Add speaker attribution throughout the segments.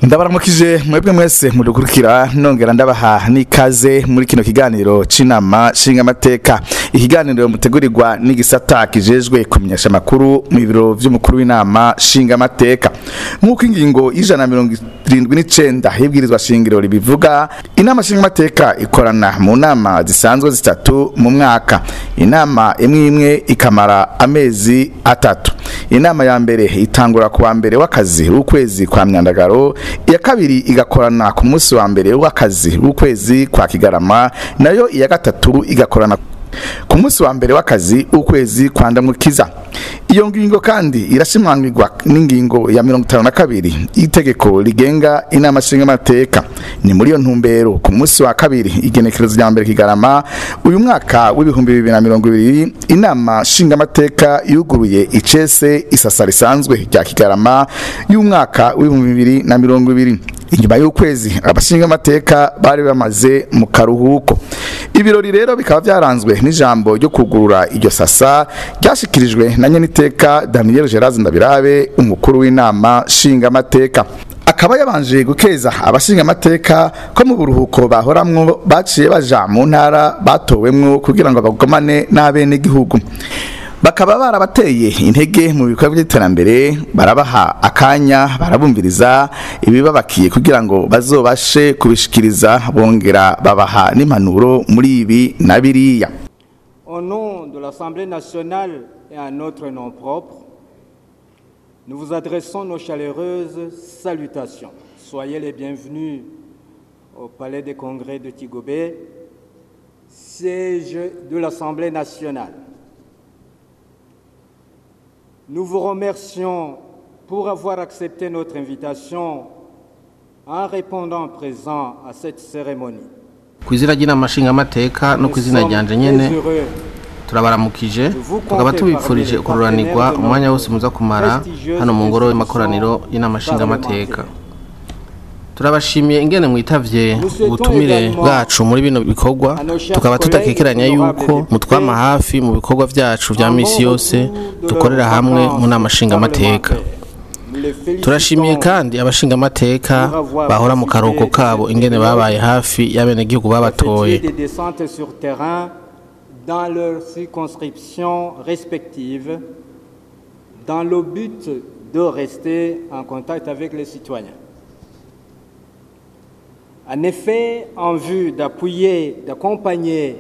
Speaker 1: Ndabaramukije mwebwe mwese mudukurikira, nongera ndabaha n'ikaze muri kino kiganiro c'inama nshingamateka, ikiganiro mutegurirwa n'igisata kijejwe kumenyesha amakuru mu biro vy'umukuru w'inama nshingamateka. Nk'uko ingingo 179 y'ibwirizwa shingiro ribivuga, inama nshingamateka ikorana mu nama zisanzwe zitatu mu mwaka, inama imwe imwe ikamara amezi 3. Inama ya mbere itangura kuwa mbere w'akazi w'ukwezi kwa Myandagaro, iya kabiri igakorana ku munsi wa mbere w'akazi w'ukwezi kwa Kigarama, nayo iya gatatu igakorana ku munsi wa mbere w'akazi w'ukwezi kwa Ndamukiza. Iyo ngingo kandi irashimangirwa n'ingingo ya 52 itegeko rigenga inama nshingamateka. Ni muri iyo ntumbero ku munsi wa kabiri igenekerezo rya mbere Kigarama uyu mwaka w'2020 inama nshingamateka yuguruye icese isasa risanzwe rya Kigarama y'umwaka w'2020. Inyuma y'ukwezi abashingamateka bari bamaze mu karuhuko. Ibirori rero bikaba byaranzwe n'ijambo ryo kugurura iryo sasa ryashikirijwe na nyeniteka Daniel Gerard Ndabirabe, umukuru w'inama nshingamateka. Akaba yabanje gukeza abashingamateka ko mu buruhuko bahoramwo baciye baja mu ntara batowemwo kugira ngo bagumane n'abene gihugu. Bakaba barabateye intege mu bikorwa by'iterambere, barabaha akanya, barabumviriza ibibabakiye kugira ngo bazobashe kubishikiriza, bongera babaha n'impanuro muri ibi na biriya.
Speaker 2: Au nom de l'Assemblée nationale et à notre nom propre, nous vous adressons nos chaleureuses salutations. Soyez les bienvenus au Palais des Congrès de Kigobe, siège de l'Assemblée nationale. Nous vous remercions pour avoir accepté notre invitation en répondant présent à cette cérémonie.
Speaker 3: Kw'izina ry'inama nshingamateka no kw'izina ryanje nyene, turabaramukije, tukaba tubipfurije kururanirwa umwanya wose muza kumara hano mu ngoro y'amakoraniro y'inama nshingamateka. Turabashimiye ingene mwitavye ubutumire bwacu muri bino bikorwa, tukaba tutakekeranya yuko mutwama hafi mu bikorwa vyacu vya misi yose dukorera hamwe mu nama nshingamateka. Turashimiye kandi abashingamateka bahora mu karuhuko kabo ingene babaye hafi y'abenegihugu babatoye.
Speaker 2: Des descentes sur terrain dans leurs circonscriptions respectives dans le but de rester en contact avec les citoyens. En effet, en vue d'appuyer, d'accompagner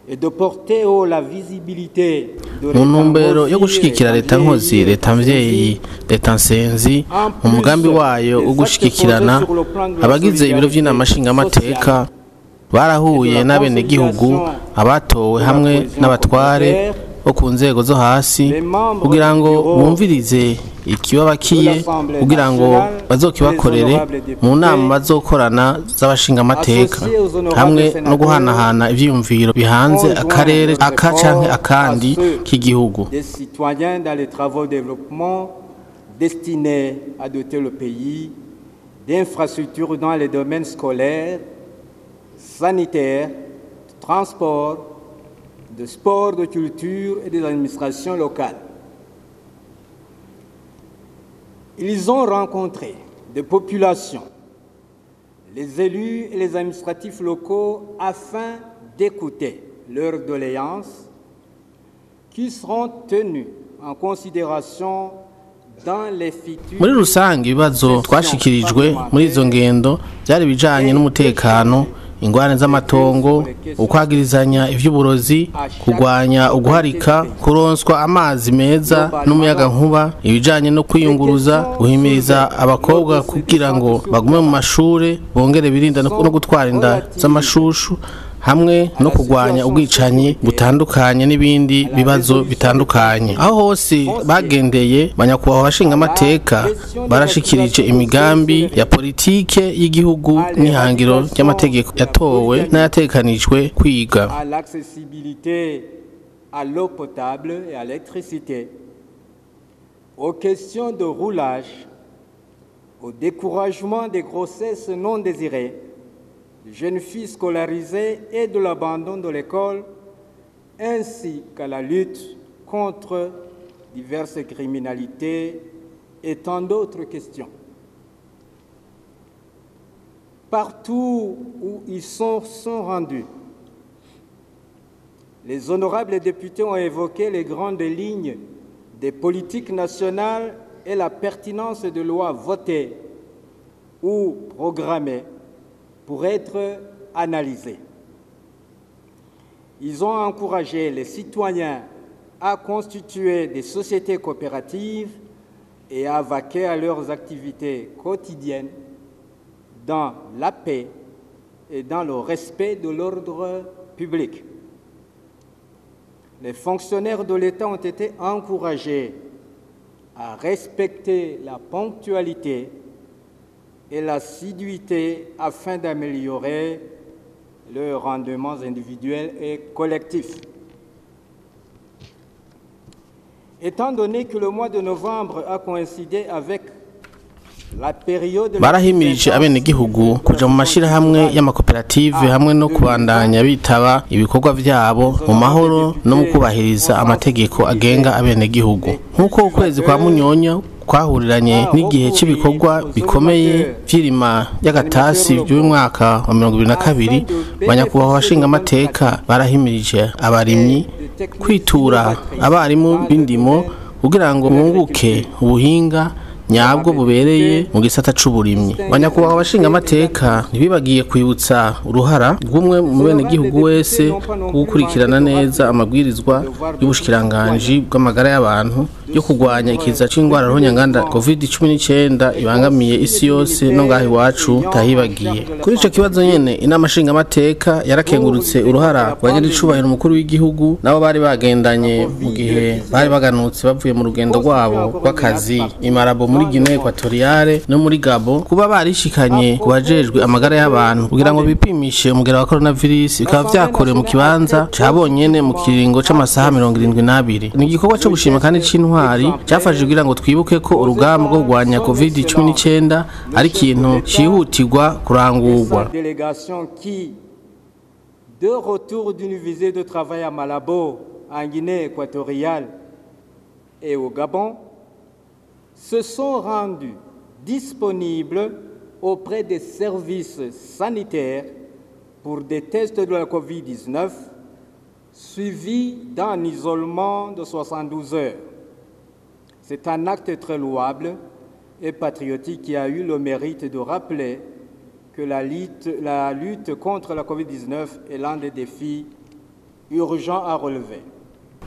Speaker 2: et de porter haut la visibilité de
Speaker 3: Mu ntumbero yo gushigikira leta nkozi, leta mvyeyi, leta nsenzi mu mugambi wayo wo gushigikirana, abagize ibiro vy'inama nshingamateka barahuye n'abenegihugu, abatowe hamwe n'abatware bo ku nzego zo hasi kugira ngo bumvirize ikibabakiye, kugira ngo bazokibakorere mu nama bazokorana z'abashingamateka, hamwe no guhanahana ivyiyumviro bihanze akarere aka canke akandi k'igihugu.
Speaker 2: Des citoyens dans les travaux de développement destinés à doter le pays d'infrastructures dans les domaines scolaires, sanitaires, de transport, de sport, de culture et des administrations locales. Ils ont rencontré des populations, les élus et les administratifs locaux afin d'écouter leurs doléances qui seront tenues en considération dans les futures.
Speaker 3: Muri rusange ibibazo twashikirijwe muri izo ngendo byari bijanye n'umutekano, ingorane z'amatongo, ukwagirizanya ivy'uburozi, kugwanya uguharika, kuronswa amazi meza n'umuyagankuba, ibijanye no kwiyunguruza, guhimiriza abakobwa kugira ngo bagume mu mashure bongere birinda no gutwara inda z'amashushu, hamwe no kugwanya ubwicanyi butandukanye n'ibindi bibazo bitandukanye. Aho hose bagendeye, banyakubahwa abashingamateka barashikirije imigambi ya politike y'igihugu n'ihangiro ry'amategeko yatowe n'ayatekanijwe kwiga.
Speaker 2: À l'accessibilité à l'eau potable et à l'électricité, aux questions de roulage, au découragement des grossesses non désirées, des jeunes filles scolarisées et de l'abandon de l'école, ainsi qu'à la lutte contre diverses criminalités et tant d'autres questions. Partout où ils sont rendus, les honorables députés ont évoqué les grandes lignes des politiques nationales et la pertinence de lois votées ou programmées pour être analysées. Ils ont encouragé les citoyens à constituer des sociétés coopératives et à vaquer à leurs activités quotidiennes dans la paix et dans le respect de l'ordre public. Les fonctionnaires de l'État ont été encouragés à respecter la ponctualité et l'assiduité afin d'améliorer leurs rendements individuels et collectifs. Étant donné que le mois de novembre a coïncidé avec la période
Speaker 3: Barahimirije abenegihugu kuja mu mashirahamwe y'amakoperative hamwe no kubandanya bitaba ibikorwa vyabo mu mahoro no mu kubahiriza amategeko agenga abenegihugu. Nk'uko ukwezi kwa Munyonyo kwahuriranye n'igihe cy'ibikorwa bikomeye vy'irima y'agatasi by'umwaka wa 2022, banyakubahwa bashingamateka barahimirije abarimyi kwitura abarimu b'indimo kugira ngo bunguke ubuhinga nyabwo bubereye mu gisata c'uburimyi. Banyakubahwa bashingamateka ntibibagiye kwibutsa uruhara rw'umwe mu benegihugu wese gukurikirana neza amabwirizwa y'ubushikiranganji bw'amagara y'abantu yo kurwanya ikiza c'ingwara ruhonyanganda COVID-19 ibangamiye isi yose no ngaho iwacu tahibagiye. Kuri ico kibazo nyene, inama nshingamateka yarakengurutse uruhara rwa nyiricubahiro umukuru w'igihugu nabo bari bagendanye mu gihe bari baganutse bavuye mu rugendo rwabo rw'akazi i Malabo muri Guinée Equatoriale no muri Gabo, kuba barishikanye kubajejwe amagara y'abantu kugira ngo bipimishe umugera wa coronavirus, bikaba vyakorewe mu kibanza cabonyene mu kiringo c'amasaha 72. Ni igikorwa co gushima kandi c'intwari cyafashije kugira ngo twibuke ko urugamba rwo kurwanya COVID-19 ari ikintu cihutirwa kurangurwa.
Speaker 2: Délégation qui, de retour d'une visite de travail à Malabo, en Guinée équatoriale et au Gabon, se sont rendus disponibles auprès des services sanitaires pour des tests de la COVID-19 suivis d'un isolement de 72 heures. C'est un acte très louable et patriotique qui a eu le mérite de rappeler que la lutte contre la COVID-19 est l'un des défis urgents à relever.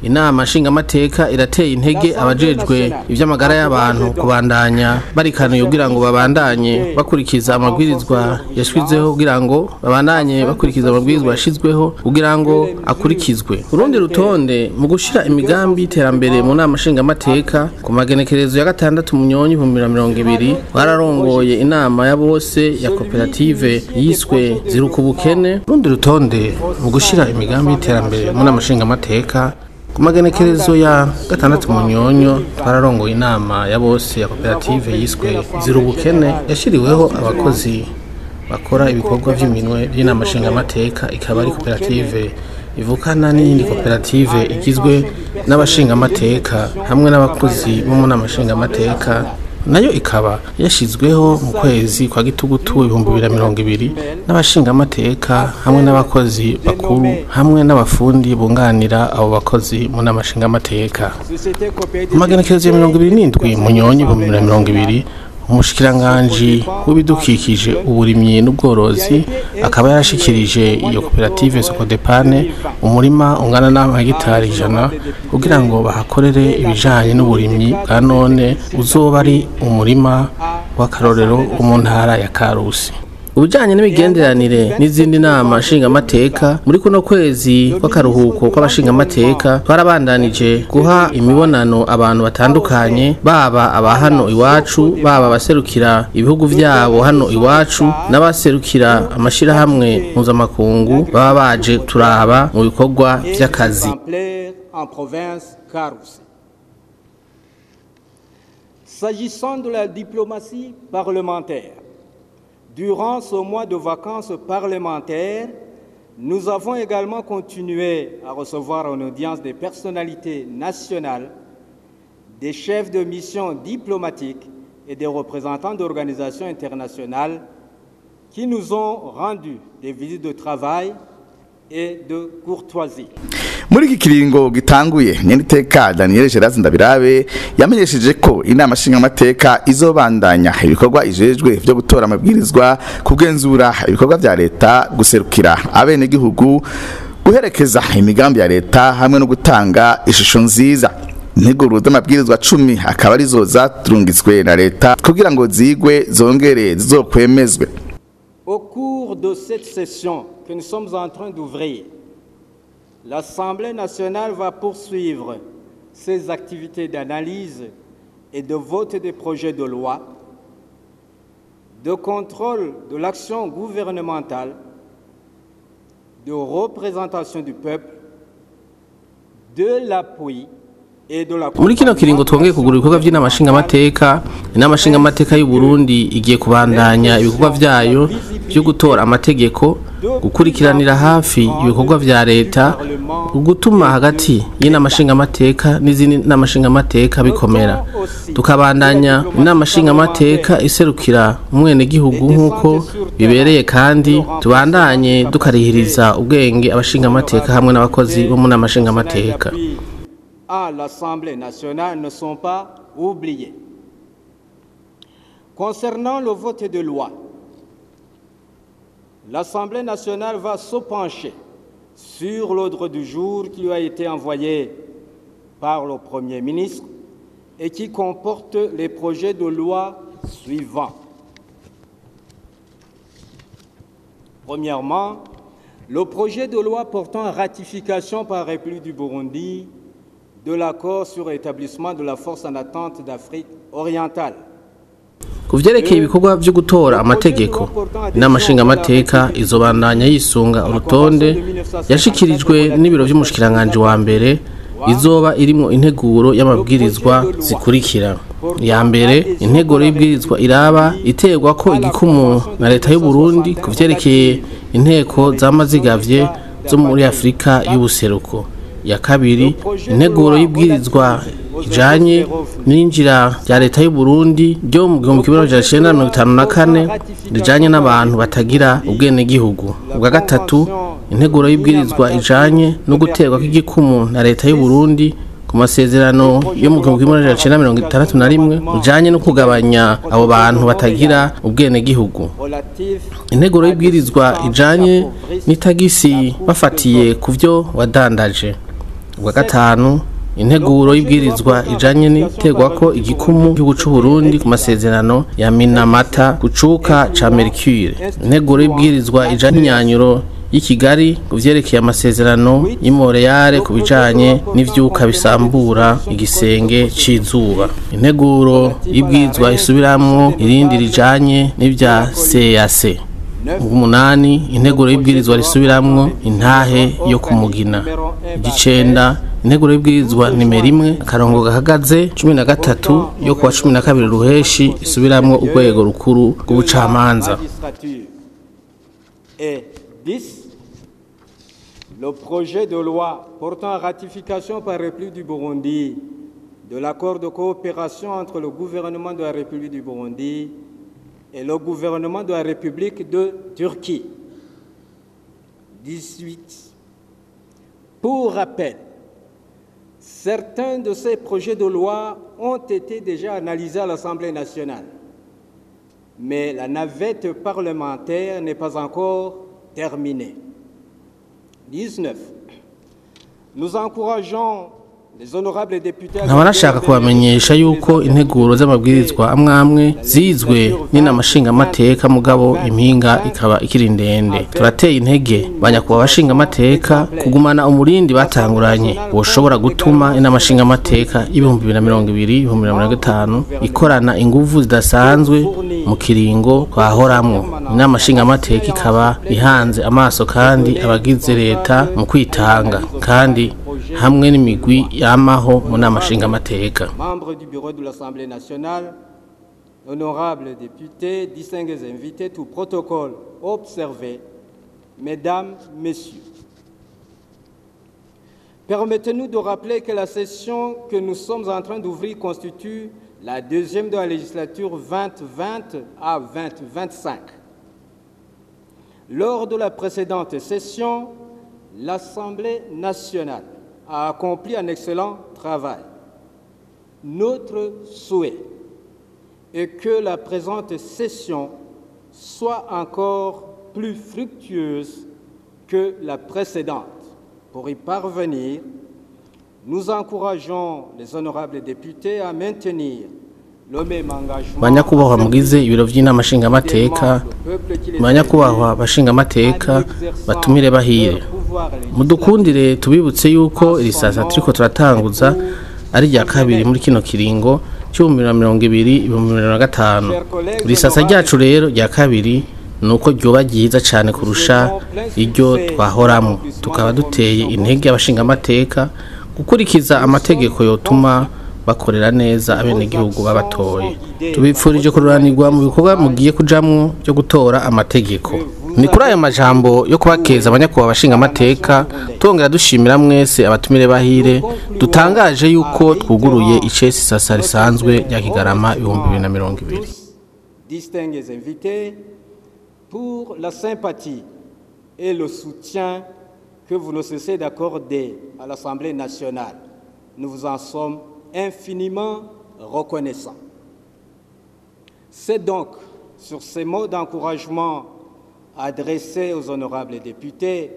Speaker 3: Inama nshingamateka irateye intege abajejwe ivy'amagara y'abantu kubandanya barikanuye kugira ngo babandanye bakurikiza amabwirizwa yashizweho kugira ngo babandanye bakurikiza amabwirizwa yashizweho kugira ngo akurikizwe. Urundi rutonde mu gushira imigambi y'iterambere mu nama nshingamateka ku magenekerezo ya 6 Munyonyo 2020 bararongoye inama ya bose ya koperative yiswe Ziruka Ubukene. Urundi rutonde mu gushira imigambi y'iterambere mu nama nshingamateka ku magenekerezo ya 6 Munyonyo twararongoye inama ya bose ya koperative yiswe Zirubukene yashiriweho abakozi bakora ibikorwa vy'iminwe by'inama nshingamateka, ikaba ari koperative ivukana n'iyindi koperative igizwe n'abashingamateka hamwe n'abakozi bo mu nama nshingamateka, nayo ikaba yashizweho mu kwezi kwa gitugutu 2020 n'abashingamateka hamwe n'abakozi bakuru hamwe n'abafundi bunganira abo bakozi mu nama nshingamateka. Ku magenekerezo ya 27 Munyonyo 2020, umushikiranganji w'ibidukikije, uburimyi n'ubworozi akaba yarashikirije iyo koperative Sokodepane umurima ungana n'amahegitari 100 kugira ngo bahakorere ibijanye n'uburimyi bwa none, uzoba ari umurima w'akarorero mu ntara ya Karusi. Ubijanye n'imigenderanire n'izindi nama nshingamateka, muri kuno kwezi kw'akaruhuko kw'abashingamateka twarabandanije guha imibonano abantu batandukanye, baba aba hano iwacu, baba abaserukira ibihugu vyabo hano iwacu, n'abaserukira amashirahamwe mpuzamakungu baba baje turaba mu bikorwa vy'akazi.
Speaker 2: En province Karusi. S'agissant de la diplomatie parlementaire, durant ce mois de vacances parlementaires, nous avons également continué à recevoir en audience des personnalités nationales, des chefs de mission diplomatiques et des représentants d'organisations internationales qui nous ont rendu des visites de travail et de courtoisie.
Speaker 1: Muri iki kiringo gitanguye, nyeniteka Daniel Gerard Ndabirabe yamenyesheje ko inama nshingamateka izobandanya ibikorwa ijejwe byo gutora amabwirizwa, kugenzura ibikorwa vya leta, guserukira abenegihugu, guherekeza imigambi ya leta hamwe no gutanga ishusho nziza. Integuro z'amabwirizwa 10 akaba arizo zaturungitswe na leta kugira ngo zigwe zongere zizokwemezwe.
Speaker 2: Au cours de cette session que nous sommes en train d'ouvrir, l'Assemblée nationale va poursuivre ses activités d'analyse et de vote des projets de loi, de contrôle de l'action gouvernementale, de représentation du peuple, de l'appui et de la
Speaker 3: Muri kino kiringo twongeye kugura ibikorwa by'inama nshingamateka, inama nshingamateka y'u Burundi igiye kubandanya ibikorwa vyayo byo gutora amategeko, gukurikiranira hafi ibikorwa vya leta, gutuma hagati y'inama nshingamateka n'izindi nama nshingamateka bikomera, tukabandanya inama nshingamateka iserukira umwenegihugu nk'uko bibereye, kandi tubandanye dukarihiriza ubwenge abashingamateka hamwe n'abakozi bo mu nama nshingamateka.
Speaker 2: À l'Assemblée nationale ne sont pas oubliés. Concernant le vote de loi, l'Assemblée nationale va se pencher sur l'ordre du jour qui lui a été envoyé par le Premier ministre et qui comporte les projets de loi suivants. Premièrement, le projet de loi portant ratification par la République du Burundi de l'accord sur l'établissement de la force en attente d'Afrique orientale.
Speaker 3: Ku vyerekeye ibikorwa vyo gutora amategeko, inama nshingamateka izobandanya yisunga urutonde yashikirijwe n'ibiro vy'umushikiranganji wa mbere, izoba irimwo integuro y'amabwirizwa zikurikira: ya mbere, integuro y'ibwirizwa iraba iterwa ko igikumu na leta y'u Burundi ku vyerekeye inteko z'amazigavye zo muri Afrika y'ubuseruko; ya kabiri, integuro y'ibwirizwa ijanye n'injira rya leta y'u Burundi ryo mu 1954 rijanye n'abantu batagira ubwenegihugu; ubwa gatatu, integuro y'ibwirizwa ijanye no guterwa kw'igikumu na leta y'u Burundi ku masezerano yo mu 1961 ijanye no kugabanya abo bantu batagira ubwenegihugu; integuro y'ibwirizwa ijanye n'itagisi bafatiye ku vyo wadandaje; ubwa gatanu, integuro y'ibwirizwa ijanye n'iterwa ko igikumu cy'igihugu c'u Burundi ku masezerano ya Minamata kucuka ca Mercure; integuro y'ibwirizwa ijanye n'imyanyuro y'i Kigali ku vyerekeye amasezerano y'i Montreal ku bijanye n'ivyuka bisambura igisenge c'izuba; integuro y'ibwirizwa isubiramwo irindi rijanye n'ivya CAC; umunani, integuro y'ibwirizwa risubiramwo intahe yo kumugina; 9, integuro y'ibwirizwa nimero 1 akarongo gahagaze 13 yo kuwa 12 ruheshi isubiramwo urwego rukuru rw'ubucamanza.
Speaker 2: Et 10, le projet de loi portant ratification par la République du Burundi de l'accord de coopération entre le gouvernement de la République du Burundi et le gouvernement de la République de Turquie. 18. Pour rappel, certains de ces projets de loi ont été déjà analysés à l'Assemblée nationale, mais la navette parlementaire n'est pas encore terminée. 19. Nous encourageons les honorables députés
Speaker 3: Nkaba nashaka kubamenyesha yuko integuro z'amabwirizwa amwe amwe zizwe n'inama nshingamateka, mugabo impinga ikaba ikiri ndende. Turateye intege banyakuba abashingamateka kugumana umurindi batanguranye woshobora gutuma inama nshingamateka y'2020 2050 ikorana inguvu zidasanzwe mu kiringo twahoramwo. Inama nshingamateka ikaba ihanze amaso kandi abagize leta mu kwitanga kandi hamwe n'imigwi yamaho mu nama nshingamateka.
Speaker 2: Membres du bureau de l'Assemblée nationale, honorables députés, distingués invités, tout protocole observé, mesdames, messieurs. Permettez-nous de rappeler que la session que nous sommes en train d'ouvrir constitue la deuxième de la législature 2020 à 2025. Lors de la précédente session, l'Assemblée nationale a accompli un excellent travail. Notre souhait est que la présente session soit encore plus fructueuse que la précédente. Pour y parvenir, nous encourageons les honorables députés à maintenir le même engagement.
Speaker 3: Banyakubahwa mugize ibiro vy'inama nshingamateka, banyakubahwa bashingamateka, batumire bahire, mudukundire tubibutse yuko iri sasa turiko turatanguza ari rya kabiri muri kino kiringo c'ibihumbi 2020 2025. Iri sasa ryacu rero rya kabiri nuko ryoba ryiza cane kurusha iryo twahoramwo, tukaba duteye intege abashingamateka gukurikiza amategeko yotuma bakorera neza abenegihugu babatoye. Tubipfurije kururanirwa mu bikorwa mugiye kujamwo byo gutora amategeko. Ni kuri ayo majambo yo kubakeza abanyakubahwa abashingamateka, tongera dushimira mwese abatumire bahire, dutangaje yuko twuguruye icesi sasa risanzwe rya Kigarama 2020.
Speaker 2: Distingués invités, pour la sympathie et le soutien que vous ne cessez d'accorder à l'Assemblée nationale. Nous vous en sommes infiniment reconnaissants. C'est donc sur ces mots d'encouragement adressés aux honorables députés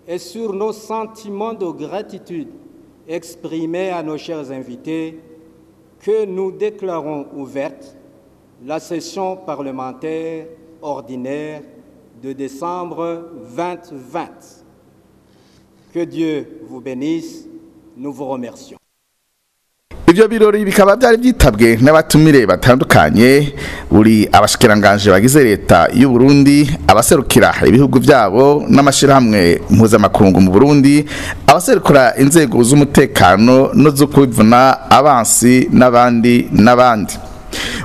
Speaker 2: et sur nos sentiments de gratitude exprimés à nos chers invités que nous déclarons ouverte la session parlementaire ordinaire de décembre 2020. Que Dieu vous bénisse. Nous vous remercions.
Speaker 1: Ivyo birori bikaba byari byitabwe n'abatumire batandukanye, buri abashikiranganje bagize leta y'u Burundi, abaserukira ibihugu byabo n'amashirahamwe mpuzamakungu mu Burundi, abaserukira inzego z'umutekano no zo kwivuna abansi n'abandi n'abandi.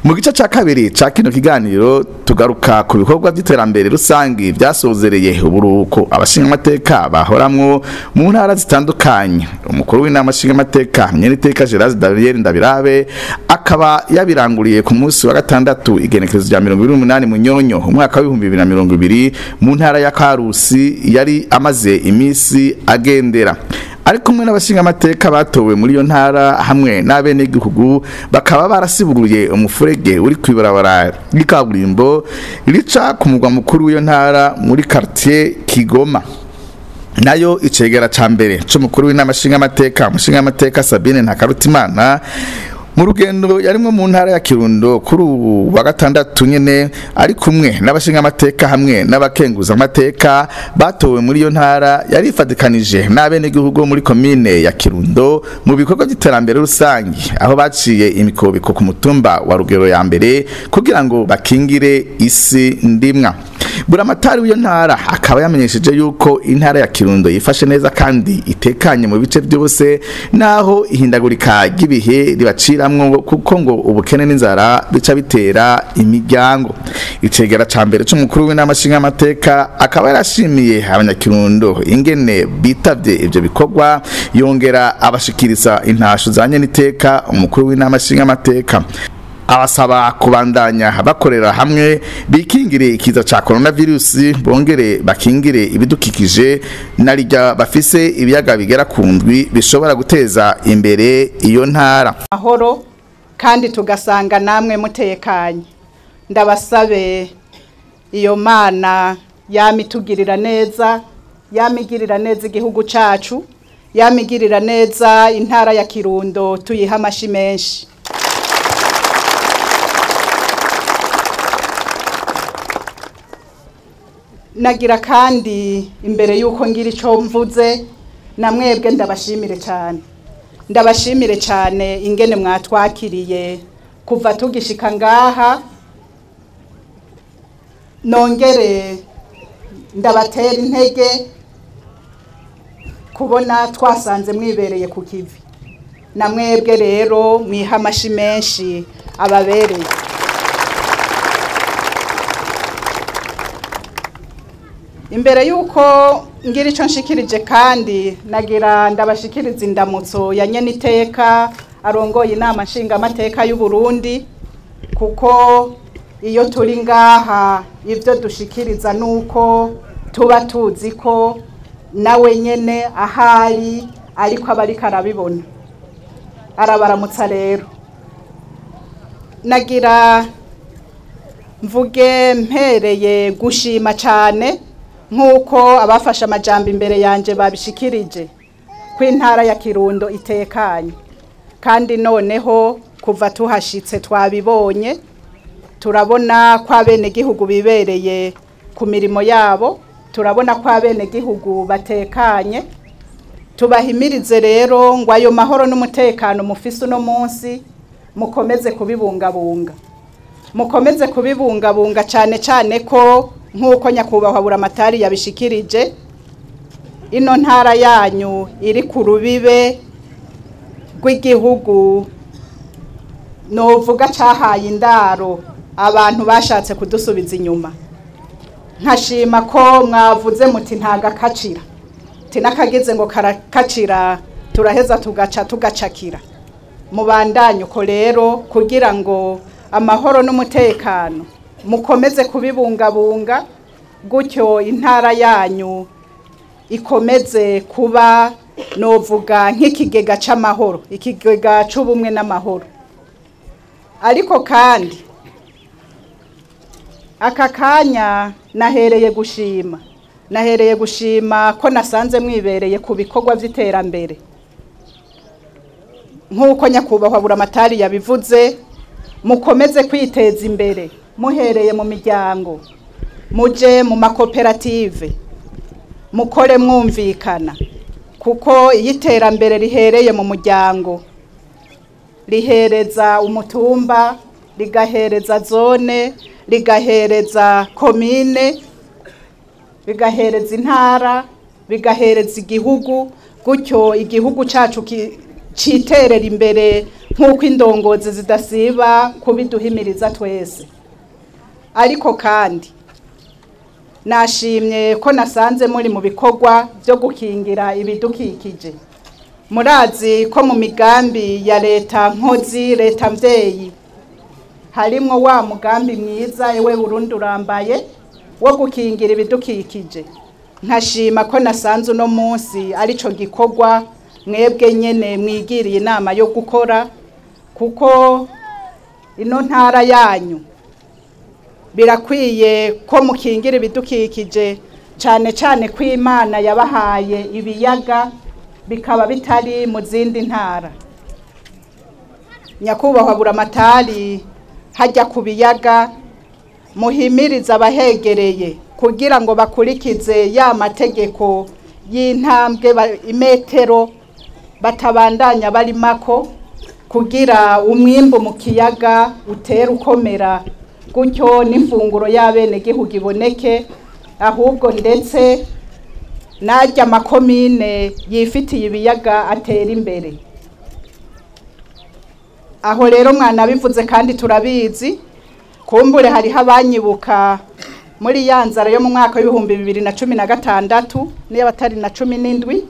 Speaker 1: Mu gice ca kabiri ca kino kiganiro tugaruka ku bikorwa by'iterambere rusangi byasozereye uburuhuko abashingamateka bahoramwo mu ntara zitandukanye. Umukuru w'inama nshingamateka Nyeniteka Gerard Daniel Ndabirabe akaba yabiranguriye ku munsi wa gatandatu igenekerezo rya 28 Munyonyo umwaka w'ibihumbi 2020 mu ntara ya Karusi yari amaze imisi agendera, ari kumwe n'abashingamateka batowe muri iyo ntara hamwe n'abenegihugu. Bakaba barasiburuye umufurege uri kw'ibarabara ry'ikaburimbo rica ku mugwa mukuru w'iyo ntara muri quartier Kigoma. Nayo icegera ca mbere c'umukuru w'inama nshingamateka, umushingamateka Sabine Ntakarutimana, mu rugendo yarimwo mu ntara ya Kirundo kuri ubu wa gatandatu nyene, ari kumwe n'abashingamateka hamwe n'abakenguza amateka batowe muri iyo ntara, yarifatikanije n'abenegihugu muri komine ya Kirundo mu bikorwa by'iterambere rusangi, aho baciye imikobeko ku mutumba wa Rugero ya mbere kugira ngo bakingire isi ndimwa. Buramatari w'iyo ntara akaba yamenyesheje yuko intara ya Kirundo yifashe neza kandi itekanye mu bice byose, naho ihindagurika ry'ibihe ribaciramwo, kuko ngo ubukene n'inzara bica bitera imiryango. Icegera ca mbere c'umukuru w'inama nshingamateka akaba yarashimiye abanyakirundo ingene bitavye ivyo bikorwa, yongera abashikiriza intasho za nyeniteka umukuru w'inama nshingamateka, abasaba kubandanya bakorera hamwe bikingire ikiza ca coronavirus, bongere bakingire ibidukikije narijya bafise ibiyaga bigera ku ndwi bishobora guteza imbere iyo ntara.
Speaker 4: Mahoro kandi tugasanga namwe mutekanye. Ndabasabe iyo Mana yamitugirira neza, yamigirira neza igihugu cacu, yamigirira neza intara ya Kirundo, tuyiha amashi menshi. Nagira kandi imbere yuko ngira ico mvuze, namwebwe ndabashimire cyane, ndabashimire cyane ingene mwatwakiriye kuva tugishika ngaha. Nongere ndabatera intege kubona twasanze mwibereye ku kivi. Na mwebwe rero mwiha amashi menshi ababereye. Imbere yuko ngira ico nshikirije kandi nagira ndabashikiriza indamutso ya nyeniteka arongoye inama nshingamateka y'u Burundi, kuko iyo turi ngaha ivyo dushikiriza nuko tuba tuzi ko nawe nyene ahari ariko abari karabibona. Arabaramutsa rero. Nagira mvuge mpereye gushima cyane nkuko abafashe amajambo imbere yanje babishikirije ko intara ya Kirundo itekanye, kandi noneho kuva tuhashitse twabibonye, turabona ko abenegihugu bibereye ku mirimo yabo, turabona ko abenegihugu batekanye. Tubahimirize rero ngo ayo mahoro n'umutekano mufise uno munsi mukomeze kubibungabunga, mukomeze kubibungabunga cyane cyane ko nkuko nyakubahwa Buramatari yabishikirije, ino ntara yanyu iri ku rubibe rw'igihugu novuga cahaye indaro abantu bashatse kudusubiza inyuma. Nkashima ko mwavuze muti ntagakacira, tinakageze ngo karakacira, turaheza tugaca tugacakira. Mubandanye uko rero kugira ngo amahoro n'umutekano mukomeze kubibungabunga, gutyo intara yanyu ikomeze kuba novuga nk'ikigega c'amahoro, ikigega c'ubumwe n'amahoro. Ariko kandi aka kanya nahereye gushima ko nasanze mwibereye ku bikorwa vy'iterambere. Nkuko nyakubahwa Buramatari yabivuze, mukomeze kwiteza imbere muhereye mu miryango, muje mu makoperative, mukore mwumvikana, kuko iyo iterambere rihereye mu muryango rihereza umutumba, rigahereza zone, rigahereza komine, bigahereza intara, bigahereza igihugu, gutyo igihugu cacu citerera imbere nk'uko indongozi zidasiba kubiduhimiriza twese. Ariko kandi nashimye ko nasanze muri mu bikorwa byo gukingira ibidukikije. Murazi ko mu migambi ya leta nkozi, leta mvyeyi, harimwo wa mugambi mwiza ewe Burundi urambaye wo gukingira ibidukikije. Nkashima ko nasanze uno munsi arico gikorwa mwebwe nyene mwigiriye inama yo gukora, kuko ino ntara yanyu birakwiye ko mukingira ibidukikije, cyane cyane ko Imana yabahaye ibiyaga bikaba bitari mu zindi ntara. Nyakubahwa Buramatari, hajya ku biyaga muhimiriza abahegereye kugira ngo bakurikize ya mategeko y'intambwe imetero batabandanya barimako, kugira umwimbu mu kiyaga utera ukomera, gutyo n'imfunguro y'abenegihugu iboneke. Ahubwo ndetse najya amakomine yifitiye ibiyaga atera imbere. Aho rero mwana bivuze kandi turabizi, kumbure hariho abanyibuka muri ya nzara yo mu mwaka w'ibihumbi 2016 niyo batari na 17,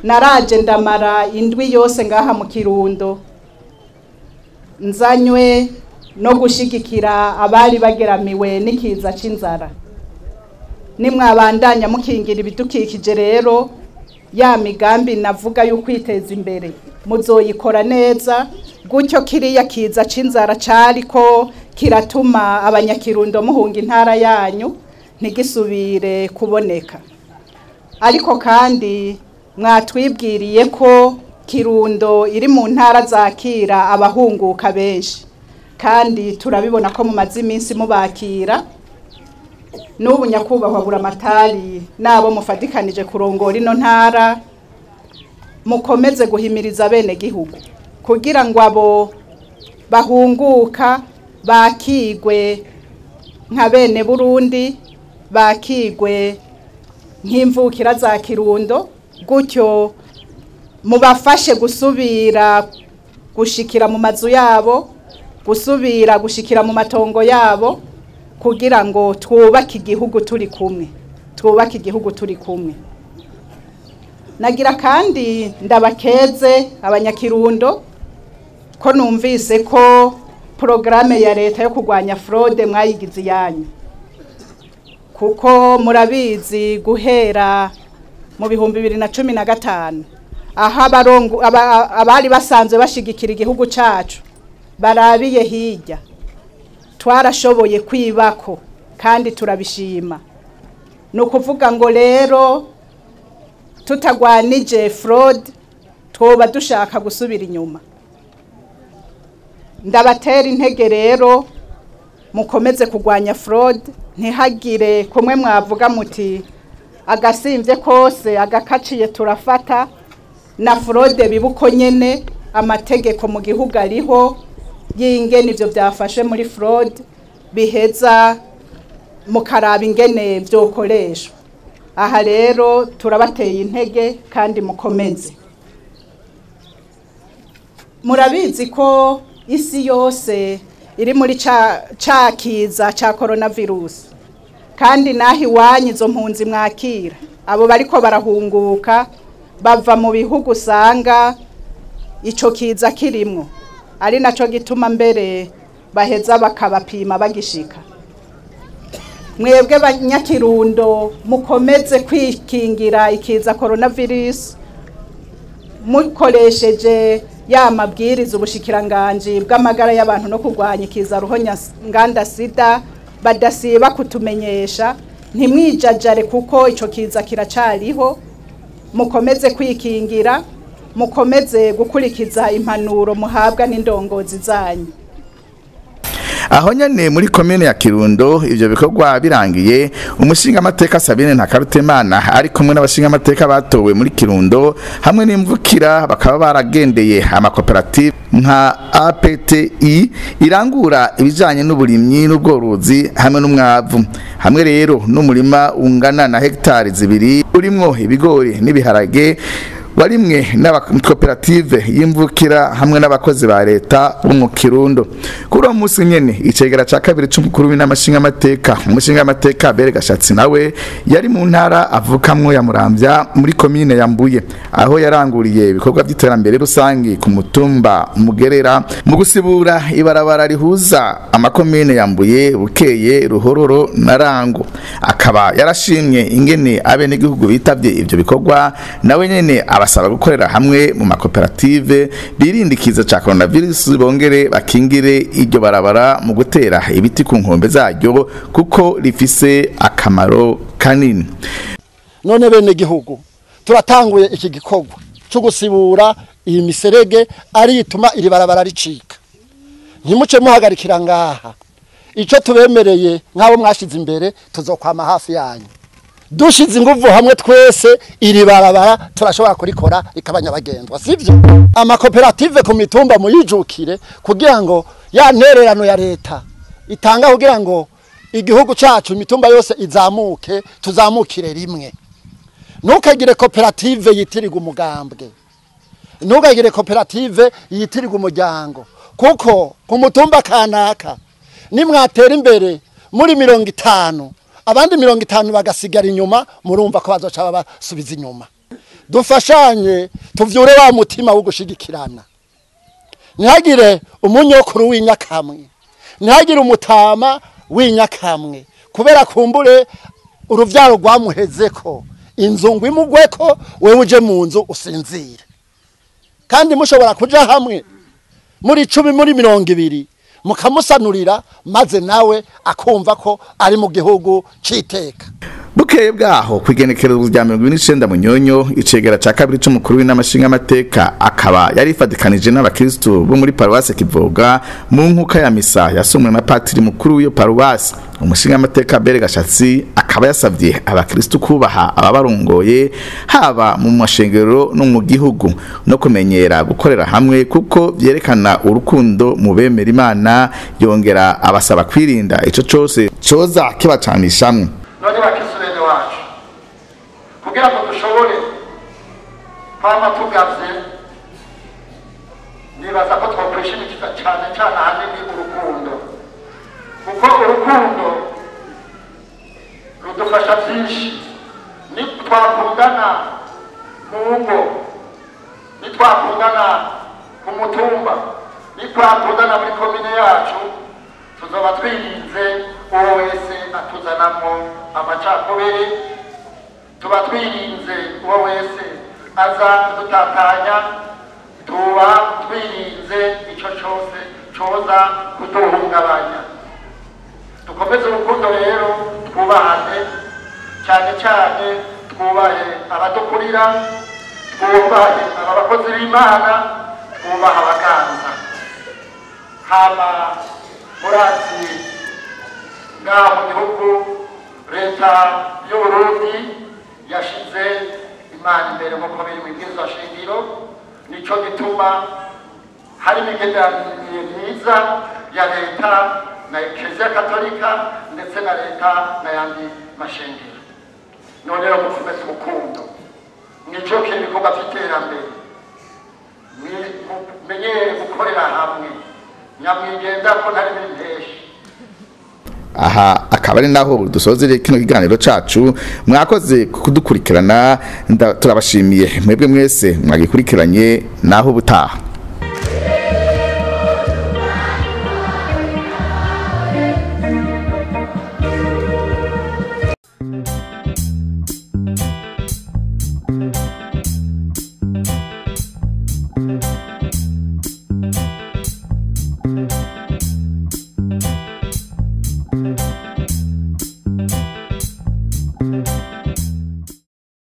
Speaker 4: naraje ndamara indwi yose ngaha mu Kirundo nzanywe no gushigikira abari bageramiwe n'ikiza c'inzara. Nimwabandanya mukingira ibidukikije rero, ya migambi navuga yo kwiteza imbere muzoyikora neza, gutyo kiriya kiza c'inzara cariko kiratuma abanyakirundo muhunga intara yanyu ntigisubire kuboneka. Ariko kandi mwatwibwiriye ko Kirundo iri mu ntara zakira abahunguka benshi, kandi turabibona ko mumaze iminsi mubakira. N'ubu nyakubahwa Buramatari nabo mufatikanije kurongora ino ntara, mukomeze guhimiriza bene gihugu kugira ngo abo bahunguka bakigwe nka bene Burundi, bakigwe nk'imvukira za Kirundo, Gutyo mubafashe gusubira gushikira mu mazu yabo, gusubira gushikira mu matongo yabo, kugira ngo twubake igihugu turi kumwe, twubake igihugu turi kumwe. Nagira kandi ndabakeze abanyakirundo ko numvise ko programme ya leta yo kurwanya fraude mwayigize yanyu, kuko murabizi guhera mu 2015 aho abari basanzwe bashigikira igihugu cacu barabiye hirya, twarashoboye kwibako kandi turabishima. Nukuvuga ngo rero tutagwanije fraud twoba dushaka gusubira inyuma. Ndabatera intege rero mukomeze kugwanya fraud, ntihagire kumwe mwavuga muti agasimvye kose agakaciye turafata. Na fraude bibuko nyene, amategeko mu gihugu ariho yingene ivyo byafashe muri fraud biheza mukaraba ingene vyokoreshwa. Aha rero turabateye intege kandi mukomeze. Murabizi ko isi yose iri muri ca kiza ca coronavirus, kandi nahi wanyu izo mpunzi mwakira abo bariko barahunguka bava mu bihugu usanga ico kiza kirimwo, ari naco gituma mbere baheza bakabapima bagishika. Mwebwe banyakirundo mukomeze kwikingira ikiza coronavirus mukoresheje ya mabwiriza ubushikiranganje bw'amagara y'abantu no kurwanya ikiza ruhonya nganda sida badasiba kutumenyesha. Ntimwijajare kuko ico kiza kiracariho. Mukomeze kwikingira, mukomeze gukurikiza impanuro muhabwa n'indongozi zanyu.
Speaker 1: Aho nyene muri commune ya Kirundo ivyo bikorwa birangiye, umushinga amateka Sabine Ntakarutemana ari kumwe n'abashinga amateka batowe muri Kirundo hamwe n'imvukira bakaba baragendeye amakoperative nka APTI irangura ibijanye n'uburimyi n'ubworozi hamwe n'umwavu, hamwe rero n'umurima ungana na hectare 2 urimwo ibigori n'ibiharage warimwe n'abakoperative y'imvukira hamwe n'abakozi ba leta bo mu Kirundo. Kuri uwo munsi nyene icegera ca kabiri c'umukuru w'inamashinga amateka umushinga amateka Bere Gashatsi nawe yari mu ntara avukamwo ya Muramvya muri commune ya Mbuye, aho yaranguriye ibikorwa by'iterambere rusangi ku mutumba Mugerera mu gusibura ibarabara rihuza amakomine ya Mbuye, Bukeye, Ruhororo na Rango. Akaba yarashimye ingene abenegihugu bitavye ivyo bikorwa, nawe nyene abasaba gukorera hamwe mu makoperative birindikiza ca coronavirus bongere bakingire iryo barabara mu gutera ibiti ku nkombe zaryo kuko rifise akamaro kanini.
Speaker 5: None bene gihugu turatanguye iki gikorwa cyo gusibura iyi miserege ari ituma iri barabara ricika. Ntimuce muhagarikira ngaha, ico tubemereye nk'abo mwashize imbere tuzokwama hafi yanyu. Dushize inguvu hamwe twese iri barabara turashobora kurikora rikabanyabagendwa, sivyo? Amakoperative ku mitumba muyijukire kugira ngo ya ntererano ya leta itanga kugira ngo igihugu cacu imitumba yose izamuke, tuzamukire rimwe. Ntukagire koperative yitirirwa umugambwe, ntukagire koperative yitirirwa umuryango, kuko ku mutumba kanaka nimwatera imbere muri 50 abandi 50 bagasigara inyuma, murumva ko bazoca babasubiza inyuma. Dufashanye tuvyure wa mutima wo gushigikirana. Ntihagire umunyokuru w'inyakamwe, ntihagire umutama w'inyakamwe, kubera kumbure uruvyaro rwamuhezeko inzu ngo imugweko wewe uje mu nzu usinzire. Kandi mushobora kuja hamwe muri 10 muri 20 mukamusanurira maze nawe akumva ko ari mu gihugu citeka.
Speaker 1: Bukeye bwaho kwigenekerezo rya 29 Munyonyo icegera ca kabiri c'umukuru w'inamashinga amateka akaba yarifadikanije n'abakristo bo muri paruwase Kivoga mu nkuka ya misa yasomwe na patiri mukuru w'iyo paruwase. Umushinga amateka Bere Gashatsi akaba yasavye abakristo kubaha ababarongoye haba mu mashengero no mu gihugu no kumenyera gukorera hamwe kuko vyerekana urukundo mu bemera Imana, yongera abasaba kwirinda ico cose coza kibacanishamwe.
Speaker 6: None bakristo bene wacu kugira ngo dushobore
Speaker 5: Twama tugavye, nibaza ko twokwishimikiza cane cane ahanini urukundo, kuko urukundo rudufasha byinshi. Nitwakundana mu ngo, nitwakundana ku mutumba, nitwakundana muri komine yacu, tuzoba twirinze uwo wese atuzanamo amacakubiri, tuba twirinze uwo wese aza kudutatanya, tuba twirinze ico cose coza kuduhungabanya. Dukomeze urukundo rero, twubahane, cyane cyane twubahe abadukurira, twubahe aba bakozi b'Imana, twubahe abaganza. Hama murazi ngaha mu gihugu leta y'Uburundi yashize Imana imbere nk'uko biri mu ibwirizwa shingiro. Nico gituma hari imigenderanire myiza ya leta na Eklezia Katolika ndetse na leta n'ayandi mashengero. None rero mukomeze urukundo, mwijukire ibikorwa vy'iterambere, mumenyere gukorera hamwe, nyamwigenda ko ntari bimpeshi.
Speaker 1: Aha akaba ari naho dusozere kino kiganiro cacu. Mwakoze kudukurikirana, turabashimiye mwebwe mwese mwagikurikiranye. Naho ubutaha.